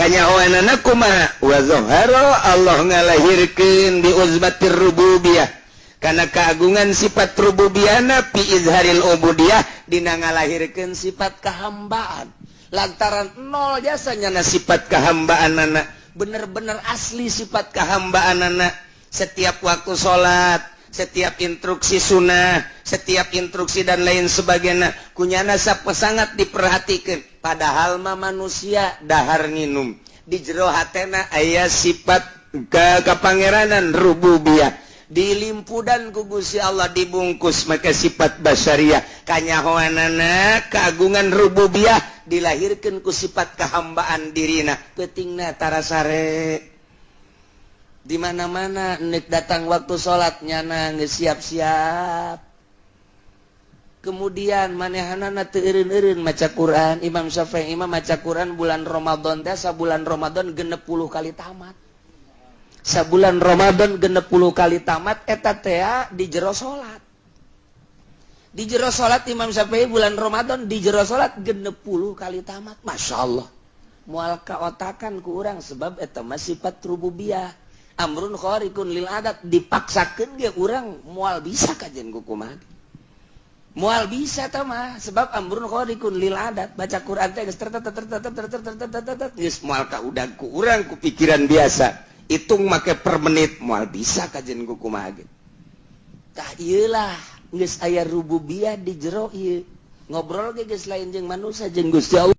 Kanyahoanana kumaha? Wa zahara, Allah ngalahirkeun bi uzmatir rububiyah, karena keagungan sifat rububiyahna, fi izharil ubudiyah, dina ngalahirkeun sifat kehambaan. Lantaran nol jasanya na sifat kehambaan anak, bener-bener asli sifat kehambaan anak. Setiap waktu salat, setiap instruksi sunnah, setiap instruksi dan lain sebagainya, ku nyana sangat diperhatikan. Padahal mah manusia dahar nginum, di jero hatena aya sifat ke kepangeranan rububiyah, dilimpudan ku Gusti Allah, dibungkus maka sifat basyariah. Kanyahoanana keagungan rububiyah dilahirkan ku sifat kehambaan dirina. Peutingna tara sare di mana-mana, nek datang waktu salat nyana geus siap-siap. Kemudian manehanana teu eureun-eureun maca Quran. Imam Syafi'i imam maca Quran bulan Ramadan teh sabulan Ramadan 60 kali tamat. Sabulan Ramadan 60 kali tamat eta teh di jero salat. Di jero salat Imam Syafi'i bulan Ramadan di jero salat 60 kali tamat. Masya Allah, moal kaotakan ku urang, sebab eta mah sifat rububiyah, amrun khariqun lil adat. Dipaksakeun ge urang moal bisa kajen ku kumaha, moal bisa tah mah, sebab amrun khariqun lil adat. Baca Quran teh geus geus moal kaudag ku urang ku pikiran biasa. Hitung make per menit moal bisa kajen ku kumaha ge. Tah, ieu lah geus aya rububiyah di jero ieu. Ngobrol ge geus lain jeung manusia, jeung Gusti Allah.